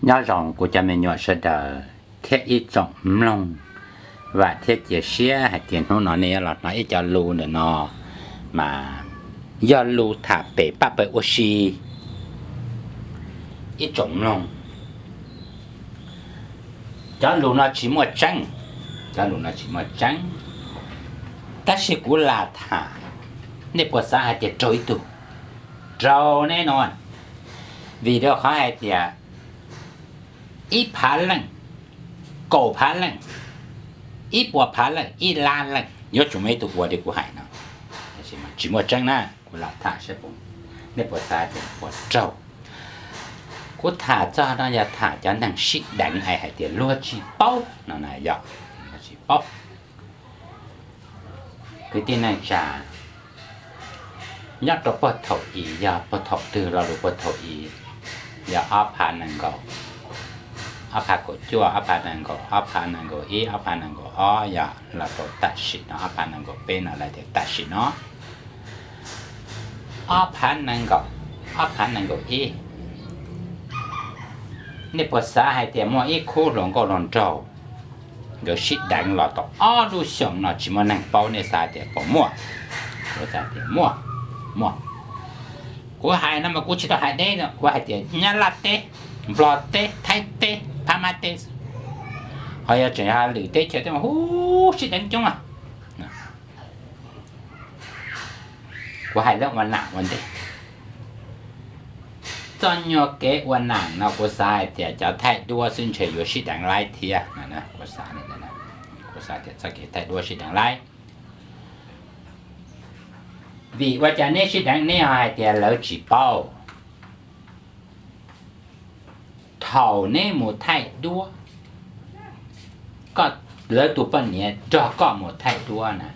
Nyob zoo kuv cov me nyuam sawv daws thiab ib tsoom mloog, vam thiab cia siab hais tias hnub no nej yuav los hnov ib co lus ntawm no mas yog lus tham pem paj pawg ua si. Ib tsoom mloog, cov lus no tsis muaj tseeb, cov lus no tsis muaj tseeb, tab sis kuv lam tham, nej puas xav hais tias raug ib tug? Raug ne no, vim rau qhov hais tias ib phav leej, kaum phav leej, ib puas phav leej, ib lab leej yuav tsum muaj ib tug ua li kuv hais no. Tsis muaj tseeb na, kuv lam tham saib nej puas xav tias puas raug. Kuv tham txog no yog tham cov neeg sib deev es hais tias luag tsis paub no na, yog luag tsis paub. Kwv tij neej tsa, nyob rau puag thaum i, yog puag thaum twg lo lus puag thaum i? Yog ob phav nees nkaum, ob phav kaum cuaj, ob phav nees nkaum, ob phav nees nkaum ib, ob phav nees nkaum ob, yog los rau tam sim no ob phav nees nkaum peb no, lawv tias tam sim no ob phav nees nkaum, ob phav nees nkaum ib. Nej puas xav hais tias muaj ib khub hluas nkauj hluas nraug nkawd sib deev los tau ob lub xyoos no tsis muaj neeg paub, nej xav tias puas muaj? Kuv xav tias muaj, muaj. Kuv hais no mas kuv tsis tau hais deb no, kuv hais tias Nyab Laj teb, Nplog teb, Thaib teb, Phab Mab teb, ho yog tseem yog lwm teb chaws teb mas hu sib deev coob. Kuv hais lawv ua nam ua ntej. Txoj nyuag kev ua nam no kuv xav hais tias cov thaij duab xwb ntshe yuav sib deev laib thiab. Kuv xav tias txoj kev thaij duab sib deev laib. Vim ua cas neb sib deev, neb ho hais tias lawv tsis paub? Thaum neb mus thaij duab, lawv tus poj niam nrog koj mus thaij duab na,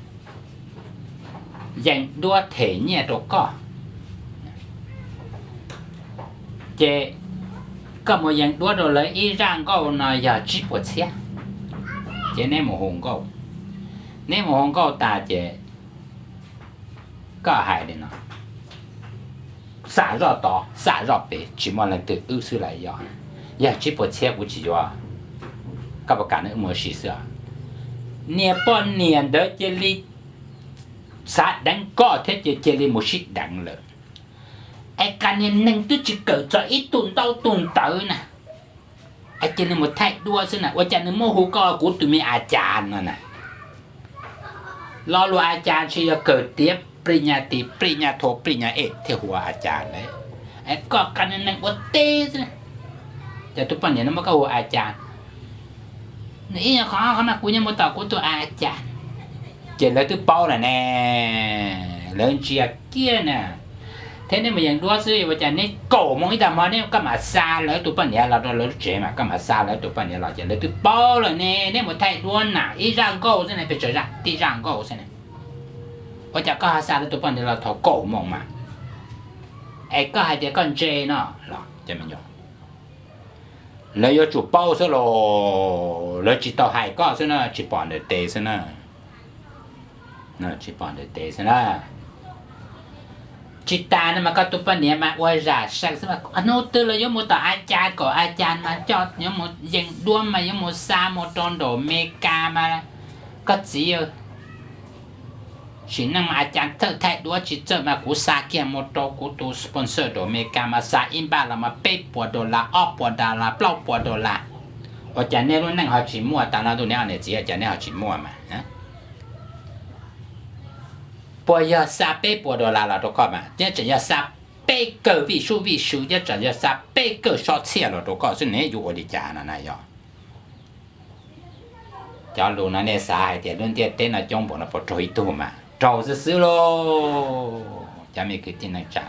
yees duab them nyiaj rau koj, ces koj mus yees duab rau lawv ib zaj nkauj no yog tsib puas txhiab, ces neb mus hu nkauj, neb mus hu nkauj tas ces koj hais li no, xam zoj tod xam zoj pem tsis muaj leej twg wb xwb lawm, yog, yog tsib puas txhiab kuv tsis yuav, koj puas kam neb wb mus ua si xwb? Niag poj niam ntawd cia li xav deev koj thiab ces cia li mus sib deev lawm. Es qas niag neeg twb tsis kawm txog ib tug ntaub tug ntawv na, es cia li mus thaij duab xwb na, ua cas nws muab hu koj kuv tus me a cas no na? Lo lus a cas ntshe yog kawg tiav plig nyaj tis plig nyaj tho plig nyaj es thiaj hu ua a cas ntawd. Es koj qas niag neeg ua teb xwb, ces tus poj niam no muab koj hu a cas, nws ib nyuag qhov qhov no kuv nyob mus tom kuv tus a cas. Ces lawv twb paub lawm ne, lawv ntsia kiag na. Thiab neb mus yees duab xwb ua cas neb kaum moos ib tag hmo neb koj mam xa lawv tus poj niam los rau lawv lub tsev mas koj mam xa lawv tus poj niam los ces lawv twb paub lawm ne, neb mus thaij duab nam ib zaj nkauj xwb ne, pes tsawg zaj, tib zaj nkauj xwb ne, ua cas koj ho xa lawv tus poj niam los thaum kaum moos mas? Es koj hais tias koj ntse no los, lawv yuav tsum paub xwb los, lawv tsis tau hais koj xwb na, tsis pom ntawm tes xwb na, tsis pom ntawm tes xwb na. Tsis tas no mas koj tus poj niam mas ua zam seem xwb, hnub twg los yuav mus tom a cas kom a cas mas coj yuav mus yees duab mas yuav mus xa mus rau nraum Mes Kas mas koj txiv, sim neej mas a cas txawj thaij duab tsis txawj mas kuv xa kiag mus rau kuv tus sponsor nraum Mes Kas mas xa ib npaj los mas peb puas dollar, ob puas dollar, plaub puas dollar. Ua cas neb lub neej ho tsis muaj tas no ntuj, neb ob niam txiv ua cas neb ho tsis muaj mas? Puas yog xa peb puas dollar los rau koj mas thiab tseem yog xa peb kawg vij sub vij sw thiab tseem yog xa peb kawg sob txhiaj los rau koj xwb ne, yuav ua li cas no na yog? Cov lus no nej xav hais tias lub ntiaj teb no coob npaum no puas raug ib tug mas? Raug xwb xwb lauj, cov me kwv tij neej tsa.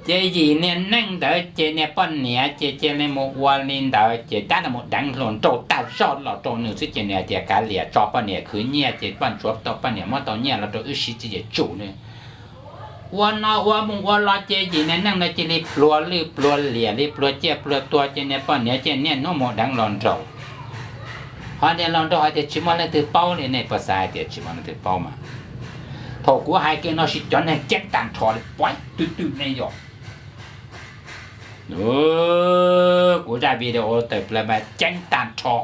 Ces yim niag neej ntawd ces niag poj niam ces cia li mus ua li ntawd ces tab tom mus deev hluas nraug tag zog los rau nws xwb ces nws hais tias kav liam, tso poj niam khwv nyiaj ces poj ntsuav tau poj niam muab tau nyiaj los rau wb siv txiv ces tsum nws. Ua no ua mus ua los ces yim niag neej ntawd cia li pluag lwj pluag liam li, pluag ciaj pluag tuag ces niag poj niam ces niaj hnub mus deev hluas nraug. Ho niag hluas nraug hais tias tsis muaj leej twg paub li, nej puas xav hais tias tsis muaj leej twg paub mas? Thaum kuv hais kiag no sis cov neeg ceeb tag nrho li pov twg twg ne yog? Kuv zaj video tawm plaws mas ceeb tag nrho.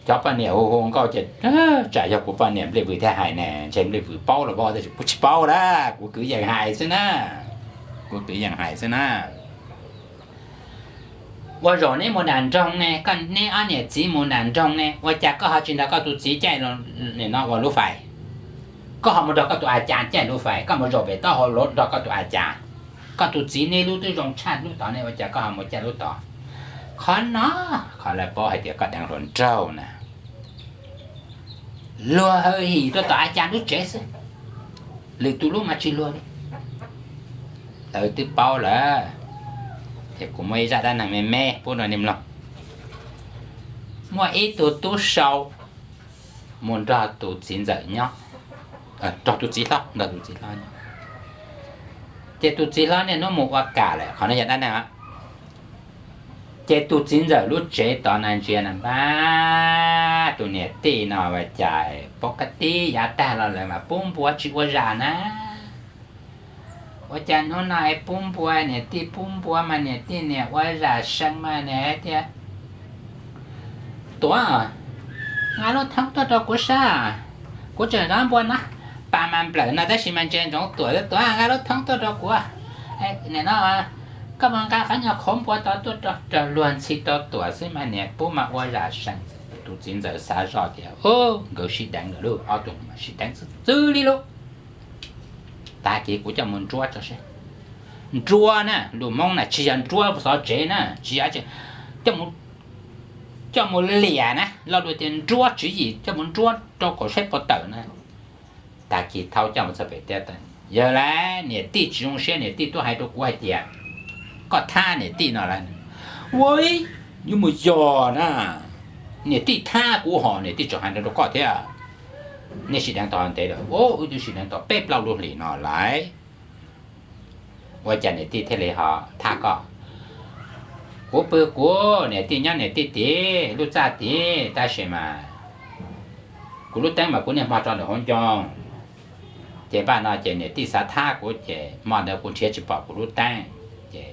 Cov poj niam hu hu nkauj ces, tsam yog kuv poj niam Nplij Vwm thiaj hais ne, ntshe Nplij Vwm paub los paub tab sis kuv tsis paub na, kuv kwv yees hais xwb na. Kuv kwv yees hais xwb na. Ua zaum neb mus nram nroog ne, koj neb ob niam txiv mus nram nroog ne, ua cas koj ho tsis nrog koj tus txiv caij no ua lub fais? Koj ho mus nrog koj tus a cas caij lub fais, koj mus zaum pem taub hau los nrog koj tus a cas. Koj tus txiv neb lub twb zoo tshaj lub tod ne, ua cas koj ho mus caij lub tod? Qhov no, qhov lawv paub hais tias koj deev hluas nraug na. Luag hwm him rau tom a cas lub tsev xwb, lwm tus lub mas tsis luag li. Lawv twb paub lawm, ces kuv muaj ib zaj dab neeg me me pub rau nej mloog. Muaj ib tug tub sau mus nrog tus txiv ntxawm nyob, nrog tus txiv hlob, nrog tus txiv hlob nyob. Ces tus txiv hlob niaj hnub mus ua kam lawm, qhov no yog dab neeg. Ces tus txiv ntxawm lub tsev tod na ntsia na, npab, tus niam tij no ua cas pom kaj tib yav tag los lawm mas pub npua tsis ua zam na. Ua cas hnub no es pub npua, niam tij pub npua mas niam tij niam ua zam seev mas niam hais tias, Tuav, nqa lub thoob tuaj rau kuv saib, kuv tseem nqa npua no, pas mas nplawm no tab sis mas ntsia ntsoov tuam, Tuav, nqa lub thoob tuaj rau kuv. Nim no koj mus nqa qhov nyuag qhuav npua tod tuaj rau, raws luag ntxhi rau tuam xwb mas niam pub mas ua zam seev. Tus txiv ntxawm xav zoj tias, Ub, nkawd sib deev lawm lauj, ob tug mas sib deev xwb xwb li lauj. Tag kis kuv coj mus nruab tso seb. Nruab na, lus Hmoob na tsis yog nruab xov tsev na, tsis yog, coj mus liam na, lo lus tias nruab tswv yim coj mus nruab rau kom saib puas tawm na. Tag kis thaub coj mus txog pem teb, Yawg lauj, niam tij tsis zoo siab, niam tij tuaj hais rau kuv hais tias koj thab niam tij no lauj. Ua, yuav mus yog na, niam tij thab kuv hos niam tij tseem hais no rau koj thiab. Nej sib deev tau ntev lawm? Wb twb sib deev tau peb plaub lub hlis no lawm. Ua cas niam tij thiaj li ho thab koj? Kuv pw kuv, niam tij nyob niam tij tim lub txaj tid, tab sis mas kuv lub teeb mas kuv niaj hmo tso ntawm hauv ncoo. Ces npaj no ces niam tij xav thab kuv ces hmo ntawd kuv nrhiav tsis pom kuv lub teeb. Ces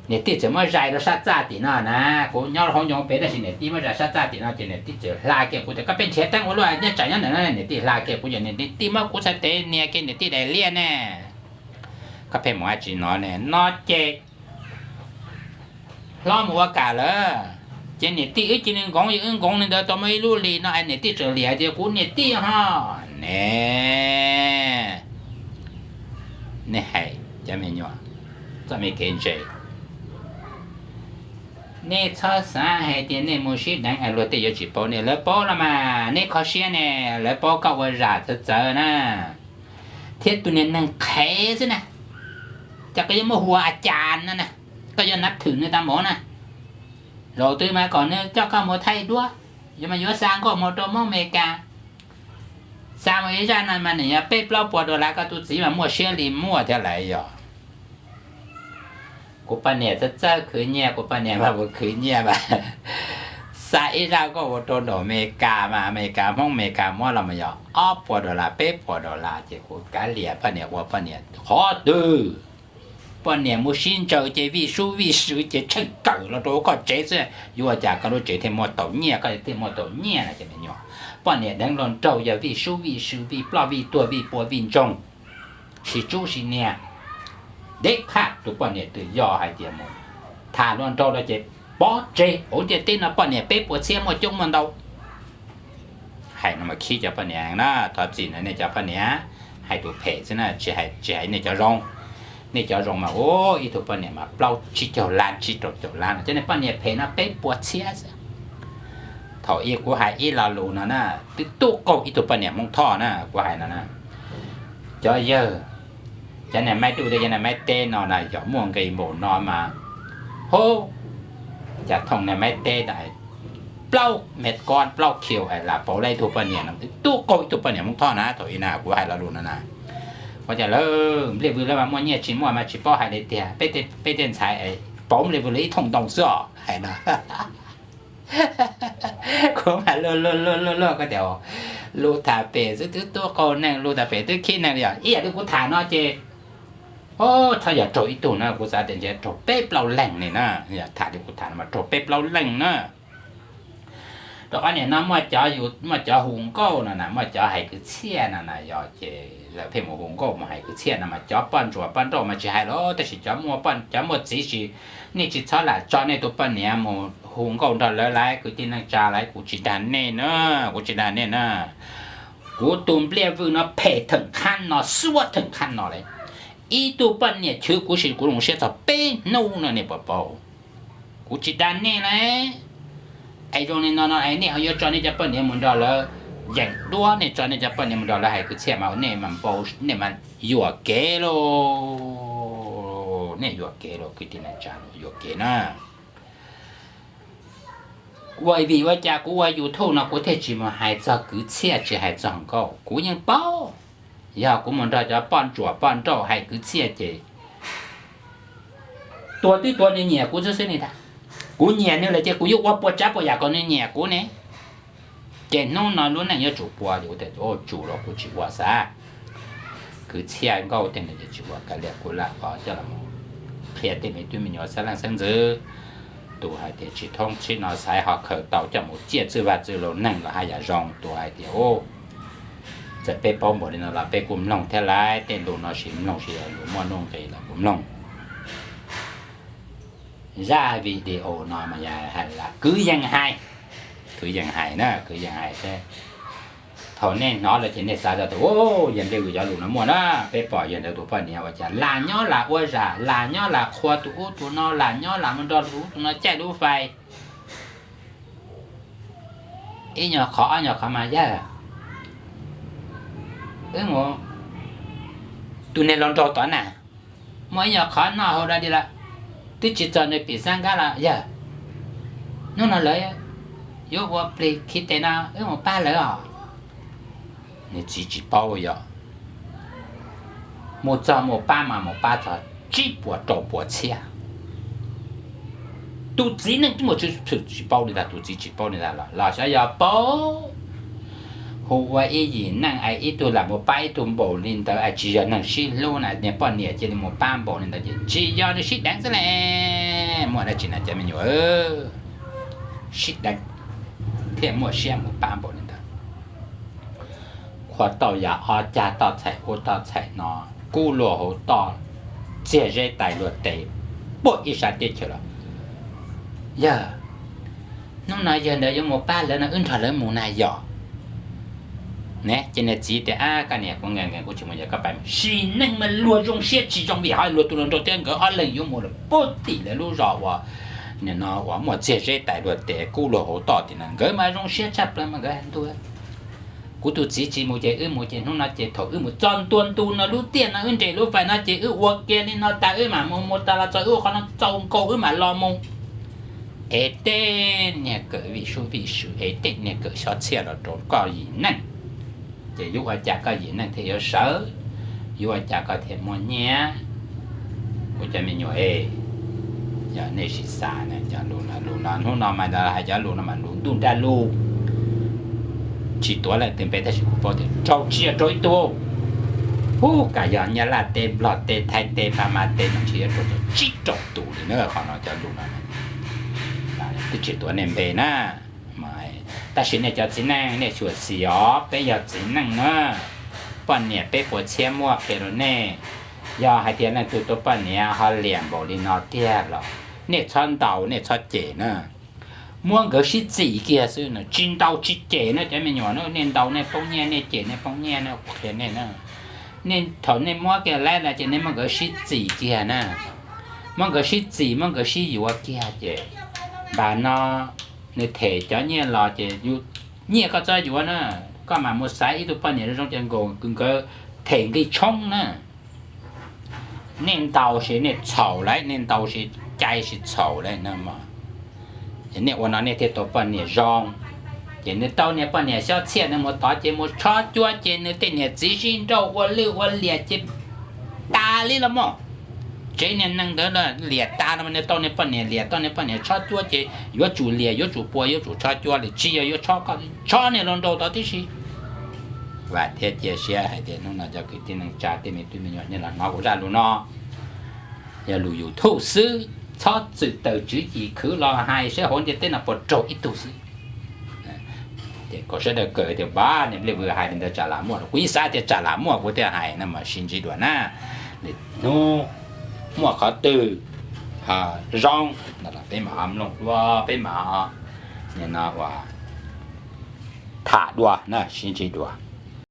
niam tij txawm muab zais rau sab txaj tim no na, kuv nyob hauv ncoo pem tab sis niam tij muab zais sab txaj tim no ces niam tij txawm hla kiag kuv tias, Koj pheej nrhiav teeb ua luaj, nyob tsam nyob ntawm no. Niam tij hla kiag kuv ces niam tij muab kuv txhais tes nias kiag niam tij daim liaj ne. Koj pheej mus dab tsi no ne? No ces hlob mus ua kam lawm, ces niam tij wb cia li nkoov, yog wb nkoov li ntawd tau muaj ib lub hlis no es niam tij tseem liam tias kuv niam tij ho ne. Nej hais cov me nyuam, txoj me kev ntse, nej txhob xav hais tias nej mus sib deev es luag tej yuav tsis paub nej, lawv paub los mas, nej kho siab ne, lawv paub koj ua zam txawv txawv na, thiab tus niag neeg qhev xwb na, cas koj yuav muab hu ua a cas no na, koj yuav nav thwm nws tag npaum na. Zaum twg mas kom nws coj koj mus thaij duab, yuav mas yuav xa nkauj mus rau Hmoob Amelikas. Xa mus ib zaj no mas nws yog peb plaub puas dollar, koj tus txiv mas muaj siab li muaj thiab lawm yog. Kuv poj niam txawj txawj khwv nyiaj, kuv poj niam mas mus khwv nyiaj mas xa ib zaj nkauj mus rau nram Amelikas mas Amelikas, Hmoob Amelikas muab los mas yog ob puas dollar, peb puas dollar ces kuv kav liam poj niam ua poj niam qhov twg. Poj niam mus sib ntsaws ces vij sub vij sw ces tsheej kawm los rau koj tsev xwb, yuav ua cas koj lub tsev thiaj muaj tau nyiaj, koj thiaj muaj tau nyiaj no ces me nyuam. Poj niam deev hluas nraug yog vij sub vij sw, vij ploj vij tuag, vij pua vij ntsoog, sib tsub sib niag. Deb phaj tus poj niam twg yog hais tias mus tham hluas nraug no ces pov tseg, hauv ntiaj teb no poj niam peb puas txhiab muaj coob muaj ntau. Hais no mas khib cov poj niam na, thov txim na nej cov poj niam, hais tus phem xwb na, tsis hais, tsis hais nej cov zoo. Nej cov zoo mas ua ib tug poj niam mas plaub tsib caug lab, tsib rau caum lab no, cov niag poj niam phem no peb puas txhiab xwb. Thaum ub kuv hais ib lo lus no na, twb tuaj qaug ib tug poj niam Hmoob Thoj na, kuv hais no na. Cov yawg, cov niag maib duj thiab cov niag maib teb no na yog muaj nqis npaum no mas, hub, cas thooj niag maib teb no plaub mev kob plaub kiv es lam pauv tau ib tug poj niam no, twb tuaj qaug ib tug poj niam Hmoob Thoj na. Thaum ub na kuv hais lo lus no na, ua cas lawv Nplij Vwm lawv mas muaj nyiaj tsis muaj mas tsis paub hais li tiag, peb tej ntxhais pauv Nplij Vwm lawv ib thooj ntoo xwb os hais no. Kuv mas luag luag luag luag luag ko tias, lus tham pem xwb twb tuaj qaug neeg, lus tham pem twb khib neeg li os. Ib yam li kuv tham no ces Txhob yog raug ib tug na, kuv xav tias ntshe raug peb plaub leeg li na. Yog tham li kuv tham no mas raug peb plaub leeg na. Rau qhov nim no muaj cov hu nkauj no na, muaj cov hais kwv txhiaj no na, yog ces lawv pheej mus hu nkauj mus hais kwv txhiaj no mas cov poj ntsuam poj nrauj mas tsis hais los, tab sis cov muaj, cov muaj txiv tsis, nej tsis txhob lam tso nej tus poj niam mus hu nkauj nrog lawv lawm, kwv tij neej tsa lawm, kuv tsis dag nej na, kuv tsis dag nej na. Kuv tus npliaj vwj no phem theem qhab no, xuab theem qhab no li. Ib tug poj niam chwv kuv sim kuv zoo siab txog peb hnub no nej puas paub? Kuv tsis dag nej lawm. Es zoo li no no es nej ho yuav tso nej cov poj niam mus nrog lawv yeem duab, nej tso nej cov poj niam mus nrog lawv hais kwv txhiaj mas nej mas npau, nej mas yuam kev lauj. Nej yuam kev lauj, kwv tij neej tsa, yuam kev na. Ua vim ua cas kuv ua YouTube no kuv thiaj tsis mus hais txog kwv txhiaj tsis hais txog nkauj? Kuv yeej paub, yog kuv mus nrog cov poj ntsuam poj nrauj hais kwv txhiaj ces tuag twb tuag nws nyiam kuv xwb xwb li ntag. Kuv nyiam nws lawm ces kuv yuav ua puas tsav puas yam kom nws nyiam kuv ne. Ces hnub no lub neej yuav tsum puas, kuv tias tsum los kuv tsis ua xav. Kwv txhiaj nkauj tej ntawd ces tsis ua, kav liam kuv lam qhov coj los qhia tej me tub me nyuam xeeb leej xeeb ntxwv. Tus hais tias tsis thoob txhib no xaiv ho khaws tau coj mus ciaj txwj vaj txwj lus neeg los haj yam zoo. Tus hais tias txawm peb paub npaum li no los peb kuj mloog thiab lawm, tej lus no sim mloog sim yog lus muaj nuj nqis los kuv mloog. Zaj video no mas yog hais kwv yees hais, kwv yees hais na, kwv yees hais thiab. Thaum nej hnov lawm ces nej xav tias, yog li vim cov lus no muaj na, peb pom yog ntawd tus poj niam ua cas lam nyob lam ua zam, lam nyob lam qhuas tus ub tus no, lam nyob lam mus nrog tus ub tus no caij lub fais. Ib nyuag qhov ob nyuag qhov mas yog wb mus, tus niag hluas nraug tod na, muaj ib nyuag qhov noj hauv da di lawm, twb tsis txog nws pim xab nkab los yog hnub no lawv yuav ua plig khi tes no wb mus pab lawv os. Nws txiv tsis paub yog mus txog mus pab mas mus pab txog tsib puas rau puas txhiab. Tus txiv neej twb mus tsis paub li ntag, tus txiv tsis paub li ntag los los xyov yog paub. Hu ua ib yim neej es ib tug lam mus pab ib tug npaum li ntawd es tsis yog neeg sib hlub na, niag poj niam cia li mus pab npaum li ntawd ces tsis yog nws sib deev xwb le. Muaj dab tsi na cov me nyuam, sib deev thiaj muaj siab mus pab npaum li ntawd. Qhuas tau yam ob cag toj txhais ub toj txhais no, kub luag hauv toj, txiag zeb tais luag tes, puag ib sab teb chaws los. Yog hnub no yawg ntawd yuav mus pab lawv no wb nrog lawv mus na yog. Ne ces niag txiv tias, ab koj niam, kuv nkees nkees kuv tsis mus, yog koj pab mus. Sim neej mas luag zoo siab tsis zoo vim hais luag tus hluas nraug thiab nkawd ob leeg yuav mus lawm puag tim lawv lub zos uas nim no uas muaj txiag zeb tais luag tes kub luag hauv toj tim no, nkawd mas zoo siab tshaj plaws mas nkawd hais ntuj, kuv tus txiv tsis mus ces wb mus, ces hnub no ces thaum wb mus txog ntua ntu no lub tiaj no wb nres lub fais no ces wb ua kiag li no tas wb mam mus, mus tas los txog wb ua qhov no txaus nkaus wb mam los mus. Es tej niag kawm vim sub vim sw, es tej niag kawm xyob txhiaj los rau koj yim neej, ces yuav ua cas koj yim neej thiaj yuav sawv, yuav ua cas koj thiaj muaj nyiaj. Kuv cov me nyuam es, yog nej sim xav na, cov lus no, lus no hnub no mas ntawd hais cov lus no mas lus ntuj nrag lus, tsis tuav leej twg npe tab sis kuv paub tias raug tsis yog raug ib tug, hu, kam yog Nyab Laj teb, Nplog teb, Thaib teb, Pab Mab teb no tsis yog raug txog tsib rau tus li na. Qhov no cov lus no twb tsis tuav nej npe na. Tab sis nej cov txiv neej nej xyuam xim os, peb yog txiv neej na, poj niam peb puas txhiab muaj qhia rau nej. Yog hais tias leej twg tus poj niam ho liam npaum li no tiag los nej txhob ntaus nej txhob cem na. Muab nkawd sib txim kiag xwb, tsis ntaus tsis cem na cov me nyuam na, nej ntaus nej poob nyiaj, nej cem nej poob nyiaj na, qhia nej na. Nej thaum nej muab kiag laib no ces nej muab nkawd sib txim kiag na. Muab nkawd sib txim, muab nkawd sib yuav kiag ces npam no nws them cov nyiaj los ces nyiaj koj txhob yuav na, koj mam mus xaiv ib tug poj niam zoo zoo ces nkaus nkawd them nqi tshoob na. Nej ntaus ces nej txhaum lawm, nej ntaus ces cais ces txhaum lawm na. Nej ua no nej thiaj tau poj niam zoo. Ces nws tau niag poj niam xyob txhiaj nws mus tod ces mus tshob cuab ces nws tej niam txiv sib nrauj ua lwj ua liam ces tas li los mas. Tsev niag neeg ntawd liam tas los nws tau niag poj niam liam, tau niag poj niam tshob cuab ces yuav tsum liam, yuav tsum pua, yuav tsum tshob cuab li, tsis yog yuav tshob koj, tshob niag hluas nraug tod tib si. Vam thiab cia siab hais tias hnub no cov kwv tij neej tsa tej me tub me nyuam nej los hnov kuv zaj lus no, Yog lus YouTube xwb, txhob txwm tawm tswv yim khwv los hais saib hauv ntiaj teb no puas raug ib tug xwb. Ces kom sawv daws kawm tias, Npab, niam Nplij Vwm hais li ntawd tsam lam muaj. Kuv yeej xav tias tsam lam muaj kuv thiaj hais no mas sib ntsib dua na. Hnub muaj qhov twg zoo, peb mam mloog dua, peb mam nim no ua tham dua na, sib ntsib dua.